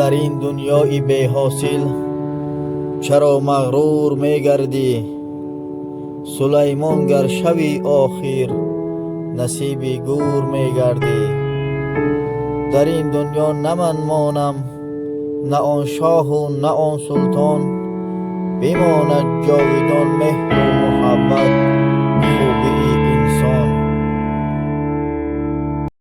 Дар ин дунёи беҳосил чаро мағрур мегардӣ? Сулаймон гар шавӣ, охир насиби гӯр мегардӣ. Дар ин дунё на ман монам, на он шоҳу на он султон, бимонад ҷовидон меҳру